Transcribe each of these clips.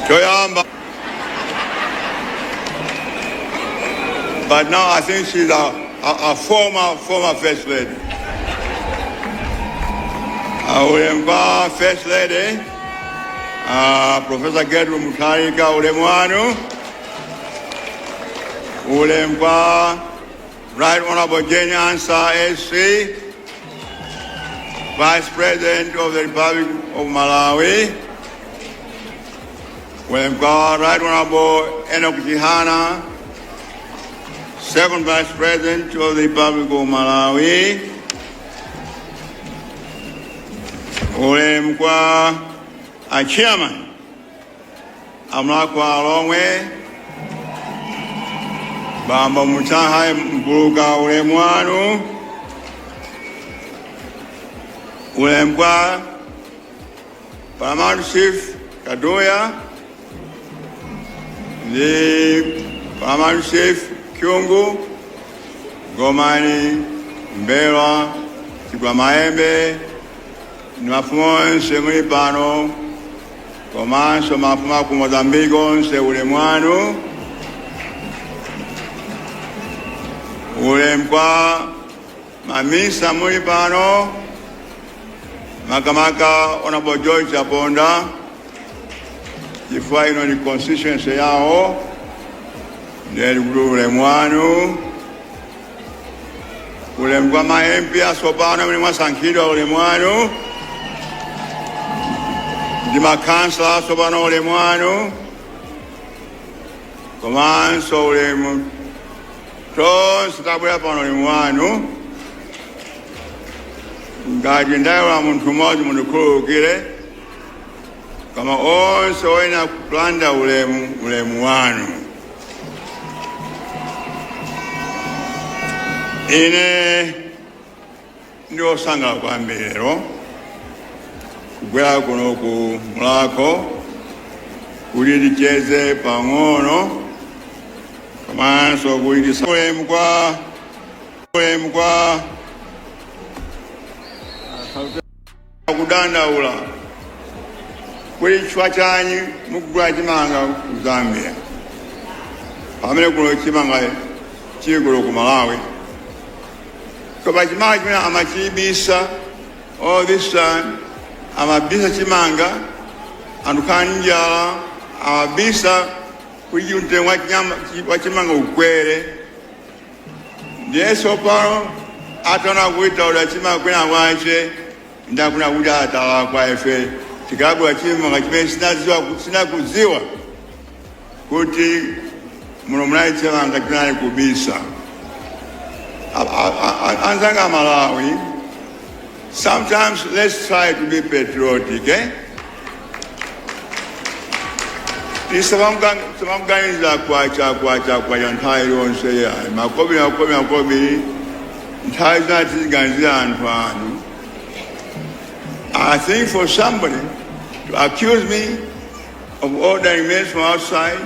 Choyamba. But now I think she's a former First Lady. Ulemu kwa First Lady, Professor Gertrude Mutharika, ulemu wanu. Ulemu kwa Right Honorable Jane Ansah SC, Vice President of the Republic of Malawi. Ulemu kwa Right Honorable Enoch Chihana, Second Vice President of the Republic of Malawi. Ulemu kwa a Chairman a Mulhako wa Alhomwe, Bambo Mutahai Mpuluka, ulemu wanu. Ulemu kwa Paramount Chief Kaduya ndi Paramount Chief Kyungu, Gomani, Mbelwa, Chigwamaembe ndi mafumu onse muli pano, komanso mafumu aku Mozambique onse, ulemu wanu. Ulemu kwa maminista muli pano, makamaka Honorable George Chaponda, chifukwa ino ndi constituency yawo, ndiye ndikuti ulemu wanu. Ulemu kwa ma MP atsopano amene mwasankhidwa, ulemu wanu, ndi makhansala atsopano, ulemu wanu, komanso ulemu tonse tabwera pano, ulemu wanu. Ngati ndayiwala munthu mmodzi, mundikhululukire, koma onse oyenera kulandira ulemu, ulemu wanu. Ine ndi osangalala kwambiri lero kubwera kuno ku Mulhako kuti ticheze pang'ono, komanso kuti ulemu kwa kudandaula kuti chifukwa chani mukugula chimanga ku Zambia pamene kuno chimanga chili kuno ku Malawi. Koma chimanga chimene amachibisa all this time, amabisa chimanga anthu khala ndi njala, amabisa kuti mtengo wa chimanga ukwere. Ndiye tsopano ataona kuti taoda chimanga kwina kwache, ndakunena kuti atalakwa ife tikagula chimanga chimene sinakudziwa kuti muno munali chimanga chinali kubisa. Anzanga Malawi, sometimes let's try to be patriotic, eh? Tisamaganiza kwacha kwacha kwacha nthawi iliyonse yayi, makobiri makobiri makobiri. Nthawi zina tiziganizira anthu anu. I think for somebody to accuse me of ordering maize from outside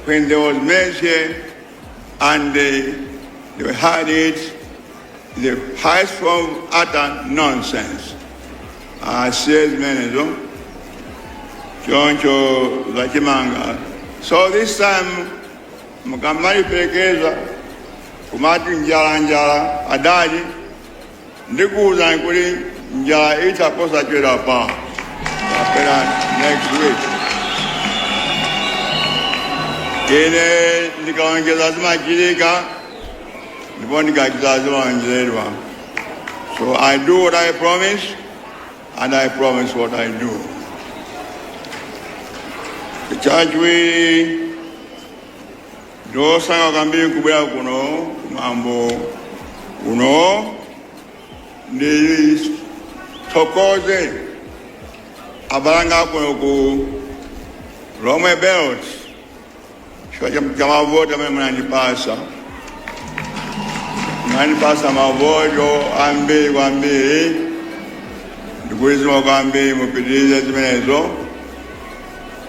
when there was maize here and they had it, the highest form of utter nonsense. Asiye zimenezo choncho zachimanga. So this time mukamaliperekeza kumati njala njala, adadi, ndikuwuzani kuti njala itha posachedwa pa kapena next week. Ine ndikalonjeza zimachitika, ndipo ndikachita zimalonjezedwa. So I do what I promise and I promise what I do. Chachiwiri, ndosanga kwambiri kubwera kuno kumwambo uno, ndithokoze abale anga kuno ku Lomwe Belt chifukwa cha mavoti amene munandipasa. Munandipasa mavoti ambiri kwambiri, ndikuti zikomo kwambiri, mupitirize zimenezo.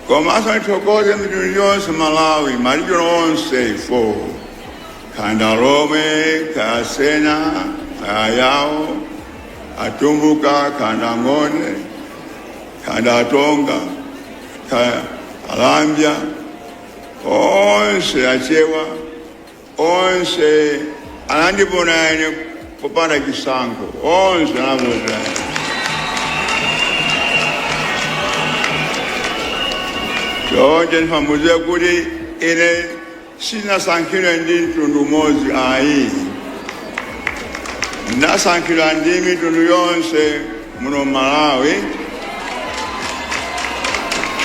Komanso ndithokoze mitundu yonse Malawi, ma region onse 4, kaya ndi Alomwe, kaya Asena, kaya Ayao, Atumbuka, kaya ndi Angoni, kaya ndi Atonga, kaya Alambya, onse Achewa, onse anandivotera ine popanda chisankho, onse anavotera ine. Choncho ndimamuuza kuti ine sinasankhidwe ndi mtundu umodzi ayi, ndasankhidwa ndi mitundu yonse muno Malawi.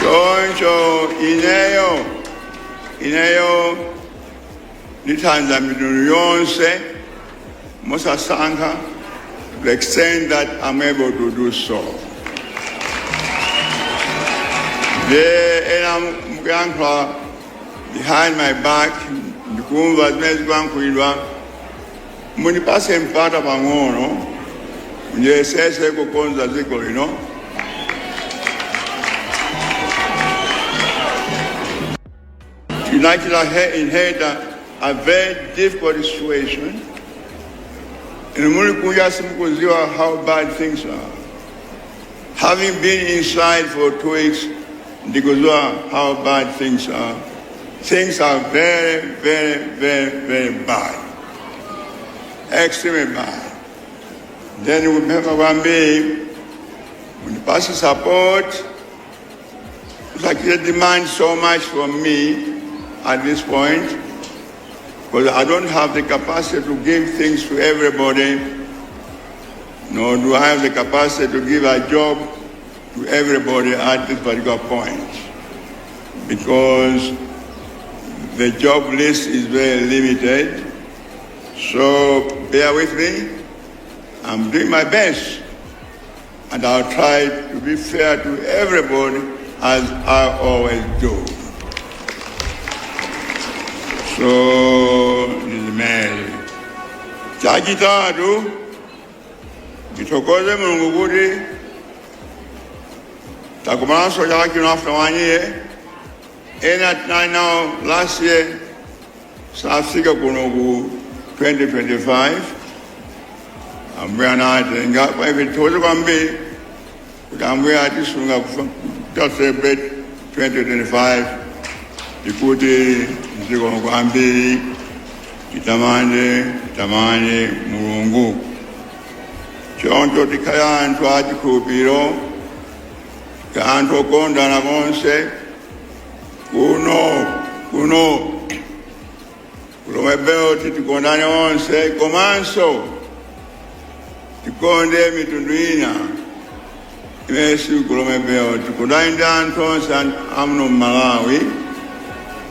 Choncho ineyo ndithandiza mitundu yonse mosasankha, to the extent that I'm able to do so. Ndiye ena mukuyankhula behind my back, ndikumva zimene zikuyankhulidwa. Mundipase mpata pang'ono, ndiyesese kukonza dziko lino. Tinachita inherit a very difficult situation. Inu muli kunja simukudziwa how bad things are. Having been inside for 2 weeks, ndikudziwa how bad things are. Things are very, very, very, very bad, extremely bad. Then kupempha kwambiri mundipase support. Usachite demand so much from me at this point, because I don't have the capacity to give things to everybody, nor do I have the capacity to give a job to everybody at this particular point, because the job list is very limited. So bear with me. I'm doing my best, and I'll try to be fair to everybody as I always do. So ndizimene. Chachitatu, ndithokoze Mulungu kuti takumananso chaka chino after one year. Ena tinali nawo last year safika kuno ku 2025, Ambuye anatenga. Kwa ife tithokoze kwambiri kuti Ambuye atisunga kuta celebrate 2025. Ndikuti zikomo kwambiri, titamande, titamande Mulungu. Choncho tikhale anthu achikhulupiriro, tikhale anthu okondana konse kuno ku Lomwe Belt. Tikondane onse, komanso tikonde mitundu ina imene sili ku Lomwe Belt. Tikondane ndi anthu onse amuno mMalawi,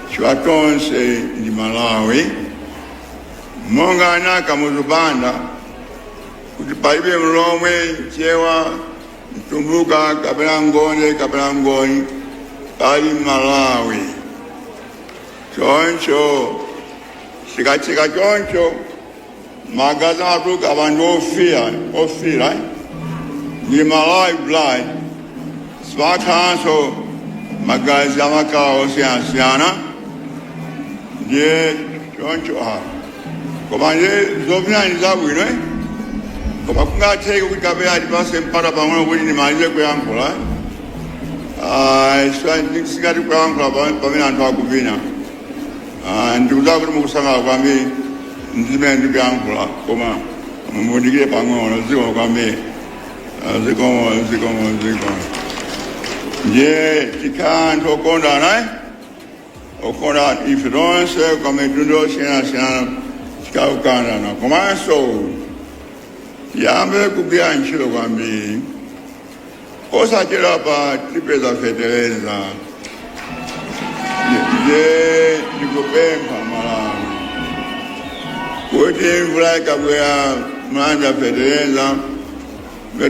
chifukwa tonse ndi Malawi. Monga ana Kamuzu Banda kuti palibe Mlomwe, Mchewa, Mtumbuka kapena Ngoni kapena Ngoni, pali Malawi. Choncho chikachika choncho, magazi amatuluka abantu ofira ndi Malawi blood, sipakhalanso magazi amakala osiyanasiyana. Ndiye choncho koma ndiye zovina ndi zabwino, eh? Koma kungatheke kuti kapena tipase mpata pang'ono kuti ndimalize kuyankhula. Singati kuyankhula pamene anthu akuvina. Ndikudziwa kuti mukusangalala kwambiri ndimene ndikuyankhula, koma mundikire pang'ono. Zikomo kwambiri. Zikomo, zikomo, zikomo. Ndiye tikhala anthu okondana, eh? Okondana ife tonse kwa mitundu osiyanasiyana, tikakukandana. Komanso tiyambe kugwira ntchito kwambiri. Posachedwa pa tipeza fetereza. Ndiye ndikupempha Malawi kuti mvula ikabwera, mlanja fetereza,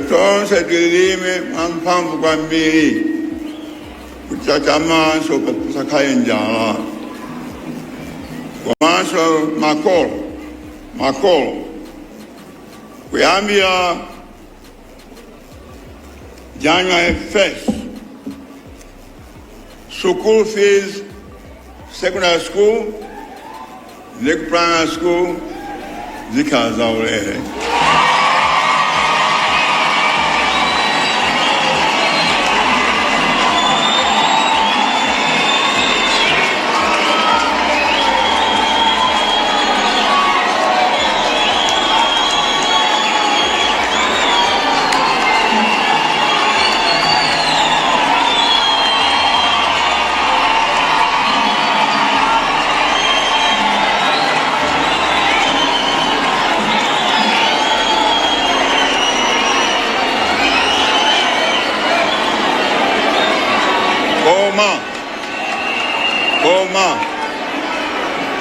tonse tilime mwamphamvu kwambiri kuti chachamanso pasakhale njala. Komanso makolo, kuyambira January 1st, school fees, secondary school ndi primary school, zikhala zaulere.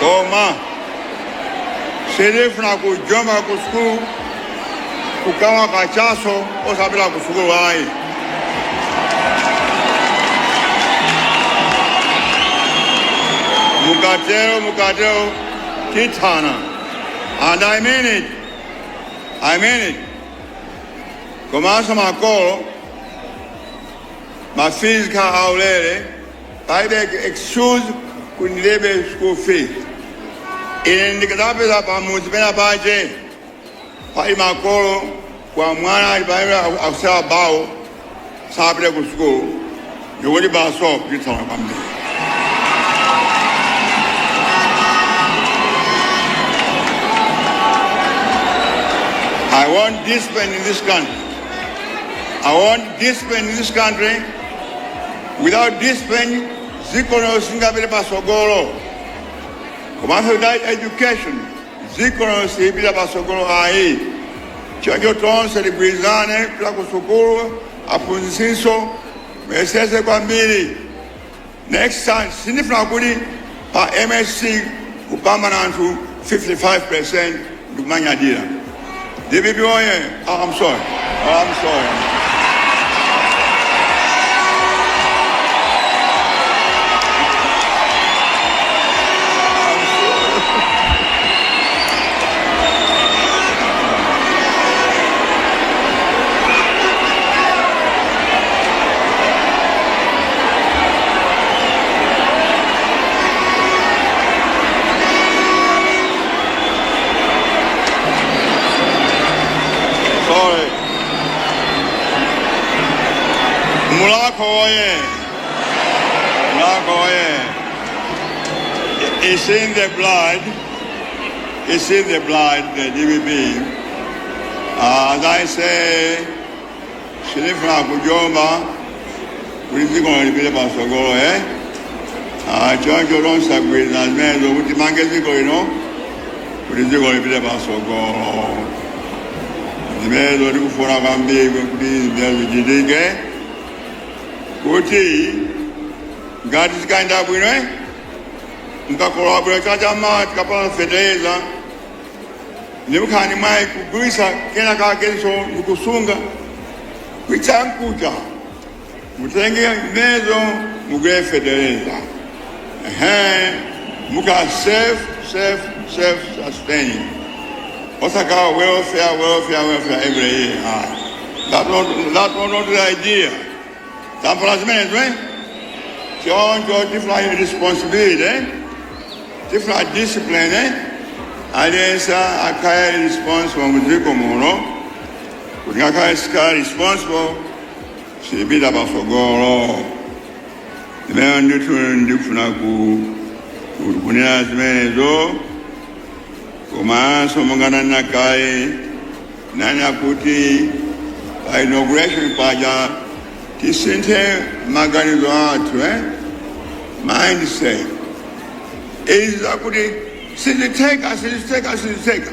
Koma sindifuna kujomba ku sukulu, kukamwa kachaso osapita ku sukulu ayi. Mukatero tithana, and I mean it, I mean it. Komanso makolo, ma fees ka aulere, palibe excuse kuti ndilibe school fees. Ine ndikadzapeza pamudzi pena pache pali makolo kwa mwana ali pamene akusewera bawo sapita ku sukulu, ndikuti baso tithana kwambiri. I want discipline in this country. I want discipline in this country. Without discipline, dziko lino silingapite patsogolo. Komanso without education, dziko lino silipita patsogolo ayi. Choncho tonse tigwirizane kupita ku sukulu, aphunzitsinso muyesetse kwambiri. Next time sindifuna kuti pa MSCE kupambana anthu 55% ndikumanyadira. DPP oye! Oh, I'm sorry. Oh, I'm sorry. Sorry. Mulhako oye! Mulhako oye! It's in the blood. It's in the blood, the DPP. As I say, sindifuna kujomba kuti dziko lipite patsogolo, eh? Ah, choncho tonse tagwirizana zimenezo kuti timange dziko lino kuti dziko lipite patsogolo. Zimenezo tikufuna kwambiri kuti zimenezo zichitike, kuti ngati zikayenda bwino, eh? Mukakolola bwino chaka chamawa, tikapata fetereza, ndimukhala ndi mwayi kugulitsa kena kakenso ndikusunga kuitsa nkucha, mutenge zimenezo mugule fetereza, ehe, muka self sustaining, osakhala welfare, welfare, welfare every year. Ah, that not the idea. Tamvana zimenezo, eh? Choncho tifuna responsibility, eh? Tifuna discipline, eh? Aliyense akhale responsible mudziko muno, kuti ngakhale sikhala responsible sipita patsogolo. Zimene ndithu ndikufuna kunena zimenezo. Komanso monga nanena kale, nanena kuti pa inauguration paja tisinthe maganizo athu, eh? Mindset izi zakuti sizitheka, sizitheka, sizitheka,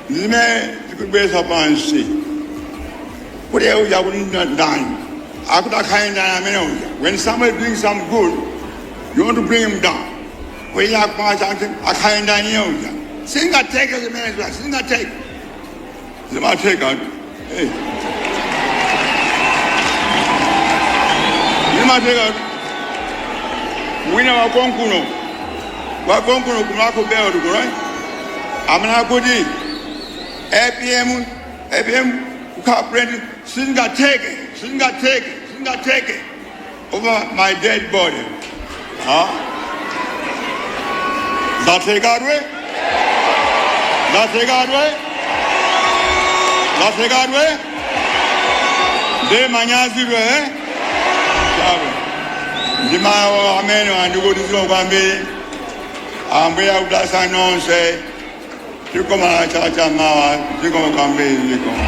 zimene zikubweretsa pansi kuti uja kuti ndani akuti akhale ndani amene uja. When somebody doing some good, you want to bring him down, kuti akupanga chake akhale ndani iye uja. Singatheke zimenezo, singatheke. Zimatheka, hey. Zimatheka. Wina wakonkuno ku Mulhako Belt kuno amene akuti APM, APM kukhala president singatheke, singatheke, singatheke, over my dead body. Huh? Zathekadwe, zathekadwe, zathekadwe, nde manyazidwe, eh? Chabe ndi mawu amene andikuti zikomo kwambiri. Ambuye akudalitseni nonse. Tikomana chaka chamawa. Zikomo kwambiri, zikomo.